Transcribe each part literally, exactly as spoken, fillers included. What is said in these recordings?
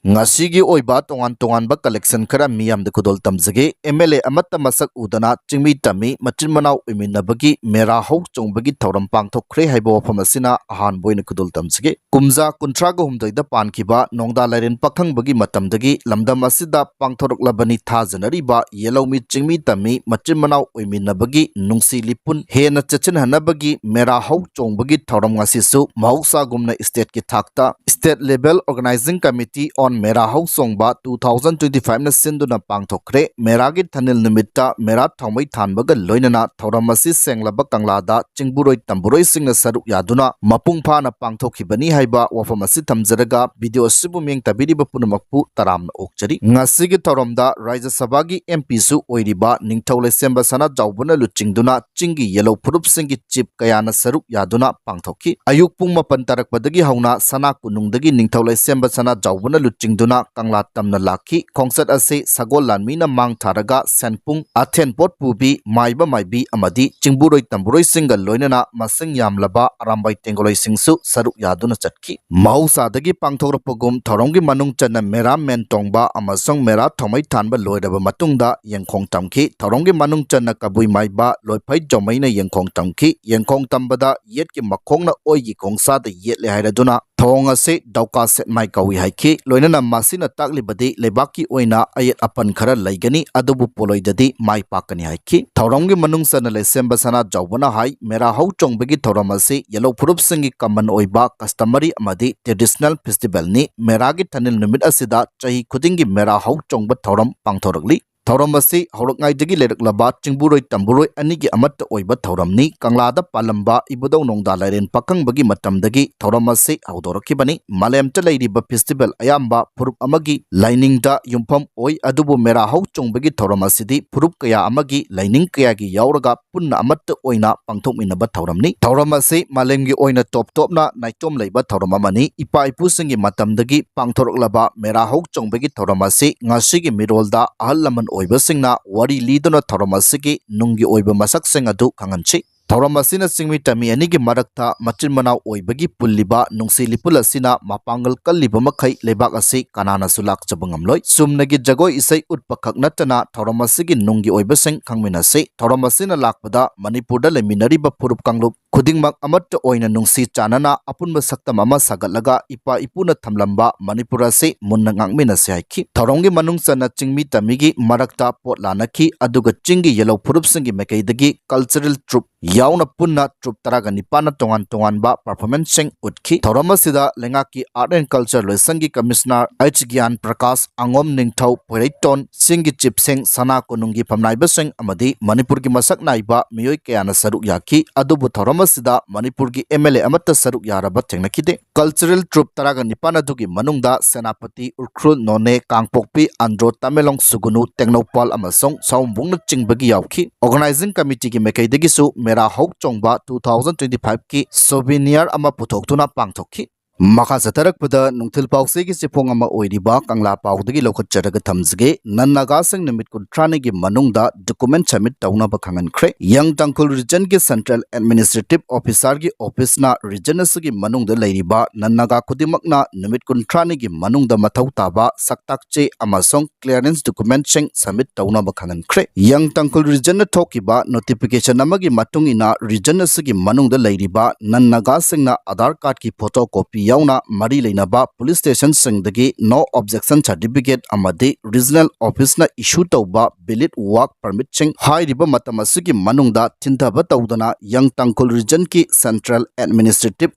ꯉꯁꯤꯒꯤ ꯑꯣꯏꯕ ꯇꯣꯉꯥꯟ ꯇꯣꯉꯥꯟꯕ collection ꯈꯔ ꯃꯤꯌꯥꯝꯗ ꯈꯨꯗꯣꯜ ꯇꯝꯖꯒꯦ꯫ MLA ꯑꯃꯠꯇ ꯃꯁꯛ ꯎꯗꯅ ꯆꯤꯡꯃꯤ ꯇꯝꯃꯤ ꯃꯆꯤꯟ ꯃꯅꯥꯎ ꯑꯣꯏꯃꯤꯟꯅꯕꯒꯤ ꯃꯦꯔꯥ ꯍꯧ ꯆꯣꯡꯕꯒꯤ ꯊꯧꯔꯝ ꯄꯥꯡꯊꯣꯛꯈ꯭ꯔꯦ ꯍꯥꯏꯕ ꯋꯥꯐꯝ ꯑꯁꯤꯅ ꯑꯍꯥꯟꯕ ꯑꯣꯏꯅ ꯈꯨꯗꯣꯜ ꯇꯝꯖꯒꯦ꯫ ꯀꯨꯝꯖꯥ ꯀꯨꯟꯊ꯭ꯔꯥꯒ ꯍꯨꯝꯗꯣꯏꯗ ꯄꯥꯟꯈꯤꯕ ꯅꯣꯡꯗꯥ ꯂꯥꯏꯔꯦꯟ ꯄꯥꯈꯪꯕꯒꯤ ꯃꯇꯝꯗꯒꯤ ꯂꯝꯗꯝ ꯑꯁꯤꯗ ꯄꯥꯡꯊꯣꯔꯛꯂꯕꯅꯤ ꯊꯥꯖꯅꯔꯤꯕ ꯌꯦꯂꯧꯃꯤ ꯆꯤꯡꯃꯤ ꯇꯝꯃꯤ ꯃꯆꯤꯟ ꯃꯅꯥꯎ ꯑꯣꯏꯃꯤꯟꯅꯕꯒꯤ ꯅꯨꯡꯁꯤ ꯂꯤꯄꯨꯟ ꯍꯦꯟꯅ ꯆꯦꯠꯁꯤꯟꯍꯟꯅꯕꯒꯤ ꯃꯦꯔꯥ ꯍꯧ ꯆꯣꯡꯕꯒꯤ ꯊꯧꯔꯝ ꯉꯁꯤꯁꯨ ꯃꯍꯧꯁꯥꯒꯨꯝꯅ stateꯀꯤ ꯊꯥꯛꯇ State Level Organising Committee on ꯃꯦꯔꯥ ꯍꯧ ꯆꯣꯡꯕ two thousand twenty five ꯅ ꯁꯤꯟꯗꯨꯅ ꯄꯥꯡꯊꯣꯛꯈ꯭ꯔꯦ꯫ ꯃꯦꯔꯥꯒꯤ ꯊꯥꯅꯤꯜ ꯅꯨꯃꯤꯠꯇ ꯃꯦꯔꯥ ꯊꯥꯎꯃꯩ ꯊꯥꯟꯕꯒ ꯂꯣꯏꯅꯅ ꯊꯧꯔꯝ ꯑꯁꯤ ꯁꯦꯡꯂꯕ ꯀꯪꯂꯥꯗ ꯆꯤꯡꯕꯨꯔꯣꯏ ꯇꯝꯕꯨꯔꯣꯏꯁꯤꯡꯅ ꯁꯔꯨꯛ ꯌꯥꯗꯨꯅ ꯃꯄꯨꯡ ꯐꯥꯅ ꯄꯥꯡꯊꯣꯛꯈꯤꯕꯅꯤ ꯍꯥꯏꯕ ꯋꯥꯐꯝ ꯑꯁꯤ ꯊꯝꯖꯔꯒ video ꯑꯁꯤꯕꯨ ꯃꯤꯠꯌꯦꯡ ꯇꯥꯕꯤꯔꯤꯕ ꯄꯨꯝꯅꯃꯛꯄꯨ ꯇꯔꯥꯝꯅ ꯑꯣꯛꯆꯔꯤ꯫ ꯉꯁꯤꯒꯤ ꯊꯧꯔꯝꯗ ꯔꯥꯖ꯭ꯌ ꯁꯚꯥꯒꯤ MPꯁꯨ ꯑꯣꯏꯔꯤꯕ ꯅꯤꯡꯊꯧ ꯂꯩꯁꯦꯝꯕ ꯁꯅꯥꯖꯥꯎꯕꯅ ꯂꯨꯆꯤꯡꯗꯨꯅ ꯆꯤꯡꯒꯤ ꯌꯦꯜꯍꯧ ꯐꯨꯔꯨꯞꯁꯤꯡꯒꯤ chief ꯀꯌꯥꯅ ꯁꯔꯨꯛ ꯌꯥꯗꯨꯅ ꯄꯥꯡꯊꯣꯛꯈꯤ꯫ ꯑꯌꯨꯛ ꯄꯨꯡ ꯃꯥꯄꯟ ꯇꯥꯔꯛꯄꯗꯒꯤ ꯍꯧꯅ ꯁꯅꯥ ꯀꯣꯅꯨꯡꯗꯒꯤ ꯅꯤꯡꯊꯧ ꯂꯩꯁꯦꯝꯕ ꯁꯅꯥꯖꯥꯎꯕꯅ ꯂꯨꯆꯤꯡꯗꯨꯅ ꯀꯪꯂꯥ ꯇꯝꯅ ꯂꯥꯛꯈꯤ꯫ ꯈꯣꯡꯆꯠ ꯑꯁꯤ ꯁꯒꯣꯜ ꯂꯥꯟꯃꯤꯅ ꯃꯥꯡ ꯊꯥꯔꯒ ꯁꯦꯟꯄꯨꯡ, ꯑꯊꯦꯟ ꯄꯣꯠ ꯄꯨꯕꯤ, ꯃꯥꯏꯕ ꯃꯥꯏꯕꯤ ꯑꯃꯗꯤ ꯆꯤꯡꯕꯨꯔꯣꯏ ꯇꯝꯕꯨꯔꯣꯏꯁꯤꯡꯒ ꯂꯣꯏꯅꯅ ꯃꯁꯤꯡ ꯌꯥꯝꯂꯕ ꯑꯔꯥꯝꯕꯥꯏ ꯇꯦꯡꯒꯣꯂꯣꯏꯁꯤꯡꯁꯨ ꯁꯔꯨꯛ ꯌꯥꯗꯨꯅ ꯆꯠꯈꯤ꯫ ꯃꯍꯧꯁꯥꯗꯒꯤ ꯄꯥꯡꯊꯣꯛꯂꯛꯄꯒꯨꯝ ꯊꯧꯔꯝꯒꯤ ꯃꯅꯨꯡ ꯆꯟꯅ ꯃꯦꯔꯥ ꯃꯦꯟ ꯇꯣꯡꯕ ꯑꯃꯁꯨꯡ ꯃꯦꯔꯥ ꯊꯥꯎꯃꯩ ꯊꯥꯟꯕ ꯂꯣꯏꯔꯕ ꯃꯇꯨꯡꯗ ꯌꯦꯡꯈꯣꯡ ꯇꯝꯈꯤ꯫ ꯊꯧꯔꯝꯒꯤ ꯃꯅꯨꯡ ꯆꯟꯅ ꯀꯕꯨꯏ ꯃꯥꯏꯕ ꯂꯣꯏꯐꯩ ꯖꯧꯃꯩꯅ ꯌꯦꯡꯈꯣꯡ ꯇꯝꯈꯤ꯫ ꯌꯦꯡꯈꯣꯡ ꯇꯝꯕꯗ ꯌꯦꯠꯀꯤ ꯃꯈꯣꯡꯅ ꯑꯣꯏꯒꯤ ꯈꯣꯡꯁꯥꯗ ꯌꯦꯠꯂꯦ ꯍꯥꯏꯔꯗꯨꯅ ꯊꯧꯑꯣꯡ ꯑꯁꯤ ꯗꯧꯀꯥ ꯁꯦꯠꯃꯥꯏ ꯀꯧꯏ ꯍꯥꯏꯈꯤ꯫ ꯂꯣꯏꯅꯅ ꯃꯁꯤꯅ ꯇꯥꯛꯂꯤꯕꯗꯤ ꯂꯩꯕꯥꯛꯀꯤ ꯑꯣꯏꯅ ꯑꯌꯦꯠ ꯑꯄꯟ ꯈꯔ ꯂꯩꯒꯅꯤ, ꯑꯗꯨꯕꯨ ꯄꯣꯂꯣꯏꯗꯗꯤ ꯃꯥꯏ ꯄꯥꯛꯀꯅꯤ ꯍꯥꯏꯈꯤ꯫ ꯊꯧꯔꯝꯒꯤ ꯃꯅꯨꯡ ꯆꯟꯅ ꯂꯩꯁꯦꯝꯕ ꯁꯅꯥꯖꯥꯎꯕꯅ ꯍꯥꯏ, ꯃꯦꯔꯥ ꯍꯧ ꯆꯣꯡꯕꯒꯤ ꯊꯧꯔꯝ ꯑꯁꯤ ꯌꯦꯜꯍꯧ ꯐꯨꯔꯨꯞꯁꯤꯡꯒꯤ common ꯑꯣꯏꯕ customary ꯑꯃꯗꯤ traditional festivalꯅꯤ꯫ ꯃꯦꯔꯥꯒꯤ ꯊꯥꯅꯤꯜ ꯅꯨꯃꯤꯠ ꯑꯁꯤꯗ ꯆꯍꯤ ꯈꯨꯗꯤꯡꯒꯤ ꯃꯦꯔꯥ ꯍꯧ ꯆꯣꯡꯕ ꯊꯧꯔꯝ ꯄꯥꯡꯊꯣꯔꯛꯂꯤ꯫ ꯊꯧꯔꯝ ꯑꯁꯤ ꯍꯧꯔꯛꯉꯩꯗꯒꯤ ꯂꯩꯔꯛꯂꯕ ꯆꯤꯡꯕꯨꯔꯣꯏ ꯇꯝꯕꯨꯔꯣꯏ ꯑꯅꯤꯒꯤ ꯑꯃꯠꯇ ꯑꯣꯏꯕ ꯊꯧꯔꯝꯅꯤ꯫ ꯀꯪꯂꯥꯗ ꯄꯥꯜꯂꯝꯕ ꯏꯕꯨꯙꯧ ꯅꯣꯡꯗꯥ ꯂꯥꯏꯔꯦꯟ ꯄꯥꯈꯪꯕꯒꯤ ꯃꯇꯝꯗꯒꯤ ꯊꯧꯔꯝ ꯑꯁꯤ ꯍꯧꯗꯣꯔꯛꯈꯤꯕꯅꯤ꯫ ꯃꯥꯂꯦꯝꯗ ꯂꯩꯔꯤꯕ festival ꯑꯌꯥꯝꯕ ꯐꯨꯔꯨꯞ ꯑꯃꯒꯤ ꯂꯥꯏꯅꯤꯡꯗ ꯌꯨꯝꯐꯝ ꯑꯣꯏ, ꯑꯗꯨꯕꯨ ꯃꯦꯔꯥ ꯍꯧ ꯆꯣꯡꯕꯒꯤ ꯊꯧꯔꯝ ꯑꯁꯤꯗꯤ ꯐꯨꯔꯨꯞ ꯀꯌꯥ ꯑꯃꯒꯤ ꯂꯥꯏꯅꯤꯡ ꯀꯌꯥꯒꯤ ꯌꯥꯎꯔꯒ ꯄꯨꯟꯅ ꯑꯃꯠꯇ ꯑꯣꯏꯅ ꯄꯥꯡꯊꯣꯛꯃꯤꯟꯅꯕ ꯊꯧꯔꯝꯅꯤ꯫ ꯊꯧꯔꯝ ꯑꯁꯤ ꯃꯥꯂꯦꯝꯒꯤ ꯑꯣꯏꯅ ꯇꯣꯞ ꯇꯣꯞꯅ ꯅꯥꯏꯇꯣꯝ ꯂꯩꯕ ꯊꯧꯔꯝ ꯑꯃꯅꯤ꯫ ꯏꯄꯥ ꯏꯄꯨꯁꯤꯡꯒꯤ ꯃꯇꯝꯗꯒꯤ ꯄꯥꯡꯊꯣꯔꯛꯂꯕ ꯃꯦꯔꯥ ꯍꯧ ꯆꯣꯡꯕꯒꯤ ꯊꯧꯔꯝ ꯑꯁꯤ ꯉꯁꯤꯒꯤ ꯃꯤꯔꯣꯜꯗ ꯑꯍꯜ ꯂꯃꯟ ꯑꯣꯏꯕꯁꯤꯡꯅ ꯋꯥꯔꯤ ꯂꯤꯗꯨꯅ ꯊꯧꯔꯝ ꯑꯁꯤꯒꯤ ꯅꯨꯡꯒꯤ ꯑꯣꯏꯕ ꯃꯁꯛꯁꯤꯡ ꯑꯗꯨ ꯈꯪꯍꯟꯁꯤ꯫ ꯊꯧꯔꯝ ꯑꯁꯤꯅ ꯆꯤꯡꯃꯤ ꯇꯝꯃꯤ ꯑꯅꯤꯒꯤ ꯃꯔꯛꯇ ꯃꯆꯤꯟ ꯃꯅꯥꯎ ꯑꯣꯏꯕꯒꯤ ꯄꯨꯜꯂꯤꯕ ꯅꯨꯡꯁꯤ ꯂꯤꯄꯨꯜ ꯑꯁꯤꯅ ꯃꯄꯥꯡꯒꯜ ꯀꯜꯂꯤꯕ ꯃꯈꯩ ꯂꯩꯕꯥꯛ ꯑꯁꯤ ꯀꯅꯥꯅꯁꯨ ꯂꯥꯛꯆꯕ ꯉꯝꯂꯣꯏ꯫ ꯆꯨꯝꯅꯒꯤ ꯖꯒꯣꯏ ꯏꯁꯩ ꯎꯠꯄ ꯈꯛ ꯅꯠꯇꯅ ꯊꯧꯔꯝ ꯑꯁꯤꯒꯤ ꯅꯨꯡꯒꯤ ꯑꯣꯏꯕꯁꯤꯡ ꯈꯪꯃꯤꯟꯅꯁꯤ꯫ ꯊꯧꯔꯝ ꯑꯁꯤꯅ ꯂꯥꯛꯄꯗ ꯃꯅꯤꯄꯨꯔꯗ ꯂꯩꯃꯤꯟꯅꯔꯤꯕ ꯐꯨꯔꯨꯞ ꯀꯥꯡꯂꯨꯞ ꯈꯨꯗꯤꯡꯃꯛ ꯑꯃꯠꯇ ꯑꯣꯏꯅ ꯅꯨꯡꯁꯤ ꯆꯥꯟꯅꯅ ꯑꯄꯨꯟꯕ ꯁꯛꯇꯝ ꯑꯃ ꯁꯥꯒꯠꯂꯒ ꯏꯄꯥ ꯏꯄꯨꯅ ꯊꯝꯂꯝꯕ ꯃꯅꯤꯄꯨꯔ ꯑꯁꯤ ꯃꯨꯟꯅ ꯉꯥꯛꯃꯤꯟꯅꯁꯤ ꯍꯥꯏꯈꯤ꯫ ꯊꯧꯔꯝꯒꯤ ꯃꯅꯨꯡ ꯆꯟꯅ ꯆꯤꯡꯃꯤ ꯇꯝꯃꯤꯒꯤ ꯃꯔꯛꯇ ꯄꯣꯠ ꯂꯥꯟꯅꯈꯤ, ꯑꯗꯨꯒ ꯆꯤꯡꯒꯤ ꯌꯦꯜꯍꯧ ꯐꯨꯔꯨꯞꯁꯤꯡꯒꯤ ꯃꯥꯏꯀꯩꯗꯒꯤ cultural troupe ꯌꯥꯎꯅ ꯄꯨꯟꯅ troupe ꯇꯔꯥꯒ ꯅꯤꯄꯥꯟꯅ ꯇꯣꯉꯥꯟ ꯇꯣꯉꯥꯟꯕ performanceꯁꯤꯡ ꯎꯠꯈꯤ꯫ ꯊꯧꯔꯝ ꯑꯁꯤꯗ ꯂꯩꯉꯥꯛꯀꯤ Art and Culture ꯂꯣꯏꯁꯪꯒꯤ Commissioner H ꯒ꯭ꯌꯥꯟ ꯄ꯭ꯔꯀꯥꯁ, ꯑꯉꯣꯝ ꯅꯤꯡꯊꯧ, ꯄꯣꯏꯔꯩꯇꯣꯟ, ꯆꯤꯡꯒꯤ chiefꯁꯤꯡ, ꯁꯅꯥ ꯀꯣꯅꯨꯡꯒꯤ ꯐꯝꯅꯥꯏꯕꯁꯤꯡ ꯑꯃꯗꯤ ꯃꯅꯤꯄꯨꯔꯒꯤ ꯃꯁꯛ ꯅꯥꯏꯕ ꯃꯤꯑꯣꯏ ꯀꯌꯥꯅ ꯁꯔꯨꯛ ꯌꯥꯈꯤ꯫ ꯑꯗꯨꯕꯨ ꯊꯧꯔꯝ ꯑꯁꯤꯗ ꯃꯅꯤꯄꯨꯔꯒꯤ MLA ꯑꯃꯠꯇ ꯁꯔꯨꯛ ꯌꯥꯔꯕ ꯊꯦꯡꯅꯈꯤꯗꯦ꯫ Cultural troupe ꯇꯔꯥꯒ ꯅꯤꯄꯥꯟ ꯑꯗꯨꯒꯤ ꯃꯅꯨꯡꯗ ꯁꯦꯅꯥꯄꯇꯤ, ꯎꯈ꯭ꯔꯨꯜ, ꯅꯣꯅꯦ, ꯀꯥꯡꯄꯣꯛꯄꯤ, ꯑꯟꯗ꯭ꯔꯣ, ꯇꯃꯦꯡꯂꯣꯡ, ꯁꯨꯒꯨꯅꯨ, ꯇꯦꯡꯅꯧꯄꯥꯜ ꯑꯃꯁꯨꯡ ꯁꯑꯣꯝꯕꯨꯡꯅꯆꯤꯡꯕꯒꯤ ꯌꯥꯎꯈꯤ꯫ Organizing Committeeꯒꯤ ꯃꯥꯏꯀꯩꯗꯒꯤꯁꯨ ꯃꯦꯔꯥ ꯍꯧ ꯆꯣꯡꯕ two thousand twenty fiveꯀꯤ souvenir ꯑꯃ ꯄꯨꯊꯣꯛꯇꯨꯅ ꯄꯥꯡꯊꯣꯛꯈꯤ꯫ ꯃꯈꯥ ꯆꯠꯊꯔꯛꯄꯗ ꯅꯨꯡꯊꯤꯜ ꯄꯥꯎꯆꯦꯒꯤ ꯆꯦꯐꯣꯡ ꯑꯃ ꯑꯣꯏꯔꯤꯕ ꯀꯪꯂꯥ ꯄꯥꯎꯗꯒꯤ ꯂꯧꯈꯠꯆꯔꯒ ꯊꯝꯖꯒꯦ꯫ ꯅꯟ ꯅꯥꯒꯥꯁꯤꯡ ꯅꯨꯃꯤꯠ ꯀꯨꯟꯊ꯭ꯔꯥꯅꯤꯒꯤ ꯃꯅꯨꯡꯗ document submit ꯇꯧꯅꯕ ꯈꯪꯍꯟꯈ꯭ꯔꯦ꯫ ꯌꯪ ꯇꯥꯡꯈꯨꯜ regionꯒꯤ Central Administrative Officerꯒꯤ officeꯅ region ꯑꯁꯤꯒꯤ ꯃꯅꯨꯡꯗ ꯂꯩꯔꯤꯕ ꯅꯟ ꯅꯥꯒꯥ ꯈꯨꯗꯤꯡꯃꯛꯅ ꯅꯨꯃꯤꯠ ꯀꯨꯟꯊ꯭ꯔꯥꯅꯤꯒꯤ ꯃꯅꯨꯡꯗ ꯃꯊꯧ ꯇꯥꯕ ꯁꯛꯇꯥꯛ ꯆꯦ ꯑꯃꯁꯨꯡ clearance documentꯁꯤꯡ submit ꯇꯧꯅꯕ ꯈꯪꯍꯟꯈ꯭ꯔꯦ꯫ ꯌꯪ ꯇꯥꯡꯈꯨꯜ regionꯅ ꯊꯣꯛꯈꯤꯕ notification ꯑꯃꯒꯤ ꯃꯇꯨꯡ ꯏꯟꯅ region ꯑꯁꯤꯒꯤ ꯃꯅꯨꯡꯗ ꯂꯩꯔꯤꯕ ꯅꯟ ꯅꯥꯒꯥꯁꯤꯡꯅ Aadhaar cardꯀꯤ photocopy ꯌꯥꯎꯅ ꯃꯔꯤ ꯂꯩꯅꯕ police stationꯁꯤꯡꯗꯒꯤ no objection certificate ꯑꯃꯗꯤ regional officeꯅ issue ꯇꯧꯕ valid work permitꯁꯤꯡ ꯍꯥꯏꯔꯤꯕ ꯃꯇꯝ ꯑꯁꯤꯒꯤ ꯃꯅꯨꯡꯗ ꯊꯤꯟꯊꯕ ꯇꯧꯗꯅ ꯌꯪ ꯇꯥꯡꯈꯨꯜ regionꯒꯤ Central Administrative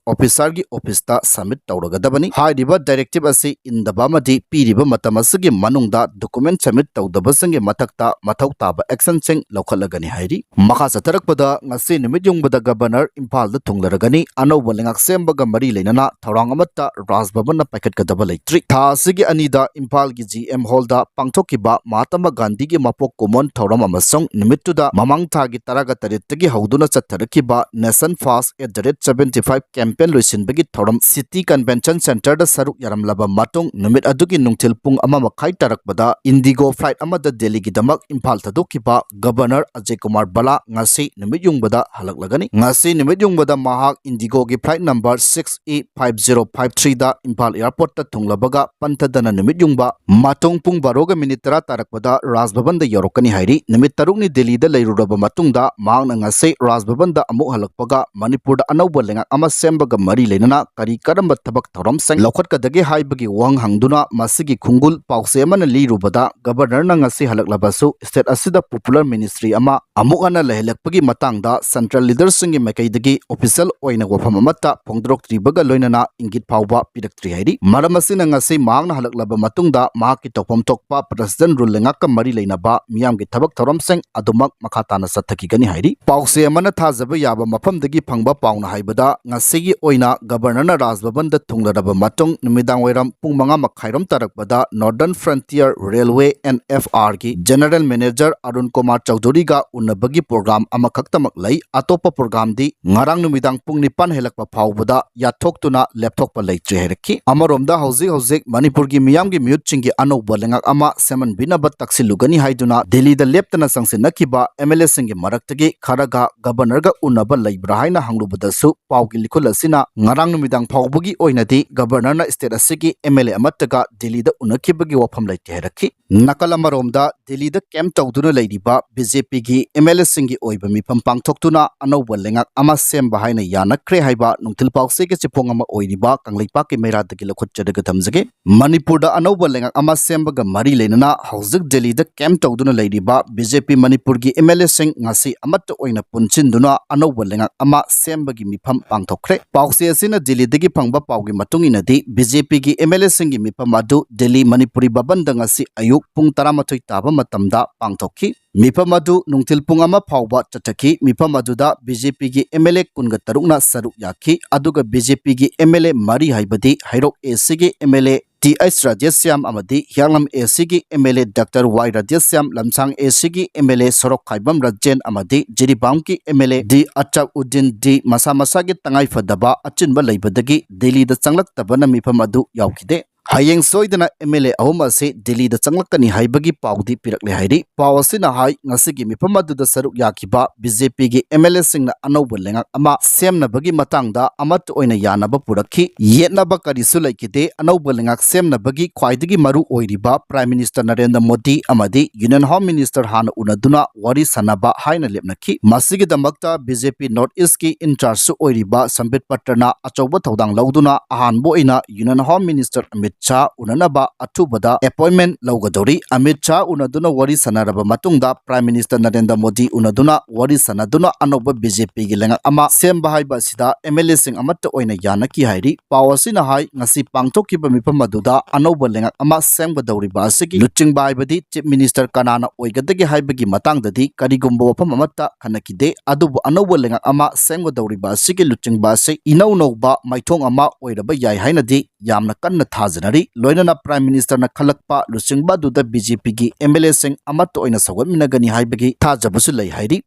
Officerꯒꯤ officeꯇ submit ꯇꯧꯔꯒꯗꯕꯅꯤ꯫ ꯍꯥꯏꯔꯤꯕ directive ꯑꯁꯤ ꯏꯟꯗꯕ ꯑꯃꯗꯤ ꯄꯤꯔꯤꯕ ꯃꯇꯝ ꯑꯁꯤꯒꯤ ꯃꯅꯨꯡꯗ document submit ꯇꯧꯗꯕꯁꯤꯡꯒꯤ ꯃꯊꯛꯇ ꯃꯊꯧ ꯇꯥꯕ actionꯁꯤꯡ ꯂꯧꯈꯠꯂꯒꯅꯤ ꯍꯥꯏꯔꯤ꯫ ꯃꯈꯥ ꯆꯠꯊꯔꯛꯄꯗ ꯉꯁꯤ ꯅꯨꯃꯤꯠ ꯌꯨꯡꯕꯗ Governor ꯏꯝꯐꯥꯜꯗ ꯊꯨꯡꯂꯔꯒꯅꯤ꯫ ꯑꯅꯧꯕ ꯂꯩꯉꯥꯛ ꯁꯦꯝꯕꯒ ꯃꯔꯤ ꯂꯩꯅꯅ ꯊꯧꯔꯥꯡ ꯊꯧꯔꯥꯡ ꯑꯃꯠꯇ ꯔꯥꯖ ꯚꯕꯟꯅ ꯄꯥꯏꯈꯠꯀꯗꯕ ꯂꯩꯇ꯭ꯔꯤ꯫ ꯊꯥ ꯑꯁꯤꯒꯤ ꯑꯅꯤꯗ ꯏꯝꯐꯥꯜꯒꯤ ꯖꯤ ꯑꯦꯝ ꯍꯣꯜꯗ ꯄꯥꯡꯊꯣꯛꯈꯤꯕ ꯃꯍꯥꯇꯃꯥ ꯒꯥꯟꯙꯤꯒꯤ ꯃꯄꯣꯛ ꯀꯨꯝꯑꯣꯟ ꯊꯧꯔꯝ ꯑꯃꯁꯨꯡ ꯅꯨꯃꯤꯠꯇꯨꯗ ꯃꯃꯥꯡ ꯊꯥꯒꯤ ꯇꯔꯥꯒ ꯇꯔꯦꯠꯇꯒꯤ ꯍꯧꯗꯨꯅ ꯆꯠꯊꯔꯛꯈꯤꯕ Nation Fast at the rate seventy five campaign ꯂꯣꯏꯁꯤꯟꯕꯒꯤ ꯊꯧꯔꯝ City Convention Centerꯗ ꯁꯔꯨꯛ ꯌꯥꯔꯝꯂꯕ ꯃꯇꯨꯡ, ꯅꯨꯃꯤꯠ ꯑꯗꯨꯒꯤ ꯅꯨꯡꯊꯤꯜ ꯄꯨꯡ ꯑꯃ ꯃꯈꯥꯏ ꯇꯥꯔꯛꯄꯗ Indigo flight ꯑꯃꯗ ꯗꯦꯜꯂꯤꯒꯤꯗꯃꯛ ꯏꯝꯐꯥꯜ ꯊꯥꯗꯣꯛꯈꯤꯕ ꯒꯕꯔꯅꯔ ꯑꯖꯌ ꯀꯨꯃꯥꯔ ꯚꯜꯂꯥ ꯉꯁꯤ ꯅꯨꯃꯤꯠ ꯌꯨꯡꯕꯗ ꯍꯜꯂꯛꯂꯒꯅꯤ꯫ ꯉꯁꯤ ꯅꯨꯃꯤꯠ ꯌꯨꯡꯕꯗ ꯃꯍꯥꯛ Indigoꯒꯤ flight number six E five zero five threeꯗ Imphal airportꯇ ꯊꯨꯡꯂꯕꯒ ꯄꯟꯊꯗꯅ ꯅꯨꯃꯤꯠ ꯌꯨꯡꯕ ꯃꯇꯨꯡ ꯄꯨꯡ ꯕꯥꯔꯣꯒ ꯃꯤꯅꯤꯠ ꯇꯔꯥ ꯇꯥꯔꯛꯄꯗ ꯔꯥꯖ ꯚꯕꯟꯗ ꯌꯧꯔꯛꯀꯅꯤ ꯍꯥꯏꯔꯤ꯫ ꯅꯨꯃꯤꯠ ꯇꯔꯨꯛꯅꯤ ꯗꯦꯜꯂꯤꯗ ꯂꯩꯔꯨꯔꯕ ꯃꯇꯨꯡꯗ ꯃꯍꯥꯛꯅ ꯉꯁꯤ ꯔꯥꯖ ꯚꯕꯟꯗ ꯑꯃꯨꯛ ꯍꯜꯂꯛꯄꯒ ꯃꯅꯤꯄꯨꯔꯗ ꯑꯅꯧꯕ ꯂꯩꯉꯥꯛ ꯑꯃ ꯁꯦꯝꯕꯒ ꯃꯔꯤ ꯂꯩꯅꯅ ꯀꯔꯤ ꯀꯔꯝꯕ ꯊꯕꯛ ꯊꯧꯔꯝꯁꯤꯡ ꯂꯧꯈꯠꯀꯗꯒꯦ ꯍꯥꯏꯕꯒꯤ ꯋꯥꯍꯪ ꯍꯪꯗꯨꯅ ꯃꯁꯤꯒꯤ ꯈꯣꯡꯒꯨꯜ ꯄꯥꯎꯆꯦ ꯑꯃꯅ ꯂꯤꯔꯨꯕꯗ, ꯒꯕꯔꯅꯔꯅ ꯉꯁꯤ ꯍꯜꯂꯛꯂꯕꯁꯨ state ꯑꯁꯤꯗ popular ministry ꯑꯃ ꯑꯃꯨꯛ ꯍꯟꯅ ꯂꯩꯍꯜꯂꯛꯄꯒꯤ ꯃꯇꯥꯡꯗ central leaderꯁꯤꯡꯒꯤ ꯃꯥꯏꯀꯩꯗꯒꯤ official ꯑꯣꯏꯅ ꯋꯥꯐꯝ ꯑꯃꯠꯇ ꯐꯣꯡꯗꯣꯔꯛꯇ꯭ꯔꯤꯕꯒ ꯂꯣꯏꯅꯅ ꯏꯪꯒꯤꯠ ꯐꯥꯎꯕ ꯄꯤꯔꯛꯇ꯭ꯔꯤ ꯍꯥꯏꯔꯤ꯫ ꯃꯔꯝ ꯑꯁꯤꯅ ꯉꯁꯤ ꯃꯍꯥꯛꯅ ꯍꯜꯂꯛꯂꯕ ꯃꯇꯨꯡꯗ ꯃꯍꯥꯛꯀꯤ ꯇꯧꯐꯝ ꯊꯣꯛꯄ President rule ꯂꯩꯉꯥꯛꯀ ꯃꯔꯤ ꯂꯩꯅꯕ ꯃꯤꯌꯥꯝꯒꯤ ꯊꯕꯛ ꯊꯧꯔꯝꯁꯤꯡ ꯑꯗꯨꯃꯛ ꯃꯈꯥ ꯇꯥꯅ ꯆꯠꯊꯈꯤꯒꯅꯤ ꯍꯥꯏꯔꯤ꯫ ꯄꯥꯎꯆꯦ ꯑꯃꯅ ꯊꯥꯖꯕ ꯌꯥꯕ ꯃꯐꯝꯗꯒꯤ ꯐꯪꯕ ꯄꯥꯎꯅ ꯍꯥꯏꯕꯗ, ꯉꯁꯤꯒꯤ ꯑꯣꯏꯅ ꯒꯕꯔꯅꯔꯅ ꯔꯥꯖ ꯚꯕꯟꯗ ꯊꯨꯡꯂꯔꯕ ꯃꯇꯨꯡ ꯅꯨꯃꯤꯗꯥꯡ ꯋꯥꯏꯔꯝ ꯄꯨꯡ ꯃꯉꯥ ꯃꯈꯥꯏꯔꯣꯝ ꯇꯥꯔꯛꯄꯗ Northern Frontier Railway, N F Rꯒꯤ General Manager Arun Kumar ꯆꯧꯙꯨꯔꯤꯒ ꯎꯅꯕꯒꯤ program ꯑꯃꯈꯛꯇꯃꯛ ꯂꯩ꯫ ꯑꯇꯣꯞꯄ programꯗꯤ ꯉꯔꯥꯡ ꯅꯨꯃꯤꯗꯥꯡ ꯄꯨꯡ ꯅꯤꯄꯥꯟ ꯍꯦꯜꯂꯛꯄ ꯐꯥꯎꯕꯗ ꯌꯥꯠꯊꯣꯛꯇꯨꯅ ꯂꯦꯞꯊꯣꯛꯄ ꯂꯩꯇ꯭ꯔꯤ ꯍꯥꯏꯔꯛꯈꯤ꯫ ꯑꯃꯔꯣꯝꯗ ꯍꯧꯖꯤꯛ ꯍꯧꯖꯤꯛ ꯃꯅꯤꯄꯨꯔꯒꯤ ꯃꯤꯌꯥꯝꯒꯤ ꯃꯤꯍꯨꯠꯁꯤꯡꯒꯤ ꯑꯅꯧꯕ ꯂꯩꯉꯥꯛ ꯑꯃ ꯁꯦꯝꯍꯟꯕꯤꯅꯕ ꯇꯛꯁꯤꯜꯂꯨꯒꯅꯤ ꯍꯥꯏꯗꯨꯅ ꯗꯦꯜꯂꯤꯗ ꯂꯦꯞꯇꯅ ꯆꯪꯁꯤꯟꯅꯈꯤꯕ MLAꯁꯤꯡꯒꯤ ꯃꯔꯛꯇꯒꯤ ꯈꯔꯒ ꯒꯕꯔꯅꯔꯒ ꯎꯅꯕ ꯂꯩꯕ꯭ꯔꯥ ꯍꯥꯏꯅ ꯍꯪꯂꯨꯕꯗꯁꯨ ꯄꯥꯎꯒꯤ ꯂꯤꯈꯨꯜ ꯑꯁꯤꯅ ꯉꯔꯥꯡ ꯅꯨꯃꯤꯗꯥꯡ ꯐꯥꯎꯕꯒꯤ ꯑꯣꯏꯅꯗꯤ ꯒꯕꯔꯅꯔꯅ state ꯑꯁꯤꯒꯤ MLA ꯑꯃꯠꯇꯒ ꯗꯦꯜꯂꯤꯗ ꯎꯅꯈꯤꯕꯒꯤ ꯋꯥꯐꯝ ꯂꯩꯇꯦ ꯍꯥꯏꯔꯛꯈꯤ꯫ ꯅꯥꯀꯜ ꯑꯃꯔꯣꯝꯗ ꯗꯦꯜꯂꯤꯗ camp ꯇꯧꯗꯨꯅ ꯂꯩꯔꯤꯕ BJPꯒꯤ MLAꯁꯤꯡꯒꯤ ꯑꯣꯏꯕ ꯃꯤꯐꯝ ꯄꯥꯡꯊꯣꯛꯇꯨꯅ ꯑꯅꯧꯕ ꯂꯩꯉꯥꯛ ꯑꯃ ꯁꯦꯝꯕ ꯍꯥꯏꯅ ꯌꯥꯅꯈ꯭ꯔꯦ ꯍꯥꯏꯕ ꯅꯨꯡꯊꯤꯜ ꯄꯥꯎꯆꯦꯒꯤ ꯆꯦꯐꯣꯡ ꯑꯃ ꯑꯣꯏꯔꯤꯕ ꯀꯪꯂꯩꯄꯥꯛꯀꯤ ꯃꯩꯔꯥꯗꯒꯤ ꯂꯧꯈꯠꯆꯔꯒ ꯊꯝꯖꯒꯦ꯫ ꯃꯅꯤꯄꯨꯔꯗ ꯑꯅꯧꯕ ꯂꯩꯉꯥꯛ ꯑꯃ ꯁꯦꯝꯕꯒ ꯃꯔꯤ ꯂꯩꯅꯅ ꯍꯧꯖꯤꯛ ꯗꯦꯜꯂꯤꯗ camp ꯇꯧꯗꯨꯅ ꯂꯩꯔꯤꯕ BJP ꯃꯅꯤꯄꯨꯔꯒꯤ MLAꯁꯤꯡ ꯉꯁꯤ ꯑꯃꯠꯇ ꯑꯣꯏꯅ ꯄꯨꯟꯁꯤꯟꯗꯨꯅ ꯑꯅꯧꯕ ꯂꯩꯉꯥꯛ ꯑꯃ ꯁꯦꯝꯕꯒꯤ ꯃꯤꯐꯝ ꯄꯥꯡꯊꯣꯛꯈ꯭ꯔꯦ꯫ ꯄꯥꯎꯆꯦ ꯑꯁꯤꯅ ꯗꯦꯜꯂꯤꯗꯒꯤ ꯐꯪꯕ ꯄꯥꯎꯒꯤ ꯃꯇꯨꯡ ꯏꯟꯅꯗꯤ, BJPꯒꯤ MLAꯁꯤꯡꯒꯤ ꯃꯤꯐꯝ ꯑꯗꯨ ꯗꯦꯜꯂꯤ ꯃꯅꯤꯄꯨꯔꯤ ꯚꯕꯟꯗ ꯉꯁꯤ ꯑꯌꯨꯛ ꯄꯨꯡ ꯇꯔꯥꯃꯥꯊꯣꯏ ꯇꯥꯕ ꯃꯇꯝꯗ ꯄꯥꯡꯊꯣꯛꯈꯤ꯫ ꯃꯤꯐꯝ ꯑꯗꯨ ꯅꯨꯡꯊꯤꯜ ꯄꯨꯡ ꯑꯃ ꯐꯥꯎꯕ ꯆꯠꯊꯈꯤ꯫ ꯃꯤꯐꯝ ꯑꯗꯨꯗ ꯕꯤ ꯖꯦ ꯄꯤꯒꯤ ꯑꯦꯝ ꯑꯦꯜ ꯑꯦ ꯀꯨꯟꯒ ꯇꯔꯨꯛꯅ ꯁꯔꯨꯛ ꯌꯥꯈꯤ꯫ ꯑꯗꯨꯒ ꯕꯤ ꯖꯦ ꯄꯤꯒꯤ ꯑꯦꯝ ꯑꯦꯜ ꯑꯦ ꯃꯔꯤ ꯍꯥꯏꯕꯗꯤ ꯍꯩꯔꯣꯛ ꯑꯦ ꯁꯤꯒꯤ M L A T H Radheshyam ꯑꯃꯗꯤ ꯍꯤꯌꯥꯡꯂꯝ ꯑꯦ ꯁꯤꯒꯤ ꯑꯦꯝ ꯑꯦꯜ ꯑꯦ ꯗꯥꯛꯇꯔ ꯋꯥꯏ ꯔꯥꯙꯦꯁ꯭ꯌꯥꯝ, ꯂꯝꯁꯥꯡ ꯑꯦ ꯁꯤꯒꯤ ꯑꯦꯝ ꯑꯦꯜ ꯑꯦ ꯁꯣꯔꯣꯛꯈꯥꯏꯕꯝ ꯔꯥꯖꯦꯟ ꯑꯃꯗꯤ ꯖꯤꯔꯤꯕꯥꯝꯒꯤ ꯑꯦꯝ ꯑꯦꯜ ꯑꯦ ꯗꯤ ꯑꯆꯥꯎꯗꯤꯟ ꯗꯤ ꯃꯁꯥ ꯃꯁꯥꯒꯤ ꯇꯉꯥꯏꯐꯗꯕ ꯑꯆꯤꯟꯕ ꯂꯩꯕꯗꯒꯤ ꯗꯤꯜꯂꯤꯗ ꯆꯪꯂꯛꯇꯕꯅ ꯃꯤꯐꯝ ꯑꯗꯨ ꯌꯥꯎꯈꯤꯗꯦ꯫ ꯍꯌꯦꯡ ꯁꯣꯏꯗꯅ ꯑꯦꯝ ꯑꯦꯜ ꯑꯦ ꯑꯍꯨꯝ ꯑꯁꯤ ꯗꯤꯜꯂꯤꯗ ꯆꯪꯂꯛꯀꯅꯤ ꯍꯥꯏꯕꯒꯤ ꯄꯥꯎꯗꯤ ꯄꯤꯔꯛꯂꯦ ꯍꯥꯏꯔꯤ꯫ ꯄꯥꯎ ꯑꯁꯤꯅ ꯍꯥꯏ, ꯉꯁꯤꯒꯤ ꯃꯤꯐꯝ ꯑꯗꯨꯗ ꯁꯔꯨꯛ ꯌꯥꯈꯤꯕ ꯕꯤ ꯖꯦ ꯄꯤꯒꯤ ꯑꯦꯝ ꯑꯦꯜ ꯑꯦꯁꯤꯡꯅ ꯑꯅꯧꯕ ꯂꯩꯉꯥꯛ ꯑꯃ ꯁꯦꯝꯅꯕꯒꯤ ꯃꯇꯥꯡꯗ ꯑꯃꯠꯇ ꯑꯣꯏꯅ ꯌꯥꯅꯕ ꯄꯨꯔꯛꯈꯤ꯫ ꯌꯦꯠꯅꯕ ꯀꯔꯤꯁꯨ ꯂꯩꯈꯤꯗꯦ꯫ ꯑꯅꯧꯕ ꯂꯩꯉꯥꯛ ꯁꯦꯝꯅꯕꯒꯤ ꯈ꯭ꯋꯥꯏꯗꯒꯤ ꯃꯔꯨ ꯑꯣꯏꯔꯤꯕ ꯄ꯭ꯔꯥꯏꯝ ꯃꯤꯅꯤꯁꯇꯔ ꯅꯔꯦꯟꯗ꯭ꯔ ꯃꯣꯗꯤ ꯑꯃꯗꯤ ꯌꯨꯅꯤꯌꯟ ꯍꯣꯝ ꯃꯤꯅꯤꯁꯇꯔ ꯍꯥꯟꯅ ꯎꯅꯗꯨꯅ ꯋꯥꯔꯤ ꯁꯥꯟꯅꯕ ꯍꯥꯏꯅ ꯂꯦꯞꯅꯈꯤ꯫ ꯃꯁꯤꯒꯤꯗꯃꯛꯇ ꯕꯤ ꯖꯦ ꯄꯤ ꯅꯣꯔꯠ ꯏꯁꯀꯤ ꯏꯟꯆꯥꯔꯖꯁꯨ ꯑꯣꯏꯔꯤꯕ ꯁꯝꯕꯤꯠ ꯄꯇ꯭ꯔꯅ ꯑꯆꯧꯕ ꯊꯧꯗꯥꯡ ꯂꯧꯗꯨꯅ ꯑꯍꯥꯟꯕ ꯑꯣꯏꯅ union home minister Amit Shah ꯎꯅꯅꯕ ꯑꯊꯨꯕꯗ ꯑꯦꯄꯣꯏꯟꯃꯦꯟ ꯂꯧꯒꯗꯧꯔꯤ꯫ ꯑꯃꯤꯠ ꯁꯥꯍ ꯎꯅꯗꯨꯅ ꯋꯥꯔꯤ ꯁꯥꯟꯅꯔꯕ ꯃꯇꯨꯡꯗ ꯄ꯭ꯔꯥꯏꯝ ꯃꯤꯅꯤꯁꯇꯔ ꯅꯔꯦꯟꯗ꯭ꯔ ꯃꯣꯗꯤ ꯎꯅꯗꯨꯅ ꯋꯥꯔꯤ ꯁꯥꯟꯅꯗꯨꯅ ꯑꯅꯧꯕ ꯕꯤ ꯖꯦ ꯄꯤꯒꯤ ꯂꯩꯉꯥꯛ ꯑꯃ ꯁꯦꯝꯕ ꯍꯥꯏꯕ ꯑꯁꯤꯗ ꯑꯦꯝ ꯑꯦꯜ ꯑꯦꯁꯤꯡ ꯑꯃꯠꯇ ꯑꯣꯏꯅ ꯌꯥꯅꯈꯤ ꯍꯥꯏꯔꯤ꯫ ꯄꯥꯎ ꯑꯁꯤꯅ ꯍꯥꯏ, ꯉꯁꯤ ꯄꯥꯡꯊꯣꯛꯈꯤꯕ ꯃꯤꯐꯝ ꯑꯗꯨꯗ ꯑꯅꯧꯕ ꯂꯩꯉꯥꯛ ꯑꯃ ꯁꯦꯝꯒꯗꯧꯔꯤꯕ ꯑꯁꯤꯒꯤ ꯂꯨꯆꯤꯡꯕ ꯍꯥꯏꯕꯗꯤ ꯆꯤꯐ ꯃꯤꯅꯤꯁꯇꯔ ꯀꯅꯥꯅ ꯑꯣꯏꯒꯗꯒꯦ ꯍꯥꯏꯕꯒꯤ ꯃꯇꯥꯡꯗꯗꯤ ꯀꯔꯤꯒꯨꯝꯕ ꯋꯥꯐꯝ ꯑꯃꯠꯇ ꯈꯟꯅꯈꯤꯗꯦ꯫ ꯑꯗꯨꯕꯨ ꯑꯅꯧꯕ ꯂꯩꯉꯥꯛ ꯑꯃ ꯁꯦꯝꯒꯗꯧꯔꯤꯕ ꯑꯁꯤꯒꯤ ꯂꯨꯆꯤꯡꯕ ꯑꯁꯤ ꯏꯅꯧ ꯅꯧꯕ ꯃꯥꯏꯊꯣꯡ ꯑꯃ ꯑꯣꯏꯔꯕ ꯌꯥꯏ ꯍꯥꯏꯅꯗꯤ ꯌꯥꯝꯅ ꯀꯟꯅ ꯊꯥꯖꯅꯔꯤ꯫ ꯂꯣꯏꯅꯅ ꯄ꯭ꯔꯥꯏꯝ ꯃꯤꯅꯤꯁꯇꯔꯅ ꯈꯜꯂꯛꯄ ꯂꯨꯆꯤꯡꯕ ꯑꯗꯨꯗ ꯕꯤ ꯖꯦ ꯄꯤꯒꯤ ꯑꯦꯝ ꯑꯦꯜ ꯑꯦꯁꯤꯡ ꯑꯃꯠꯇ ꯑꯣꯏꯅ ꯁꯧꯒꯠꯃꯤꯟꯅꯒꯅꯤ ꯍꯥꯏꯕꯒꯤ ꯊꯥꯖꯕꯁꯨ ꯂꯩ ꯍꯥꯏꯔꯤ꯫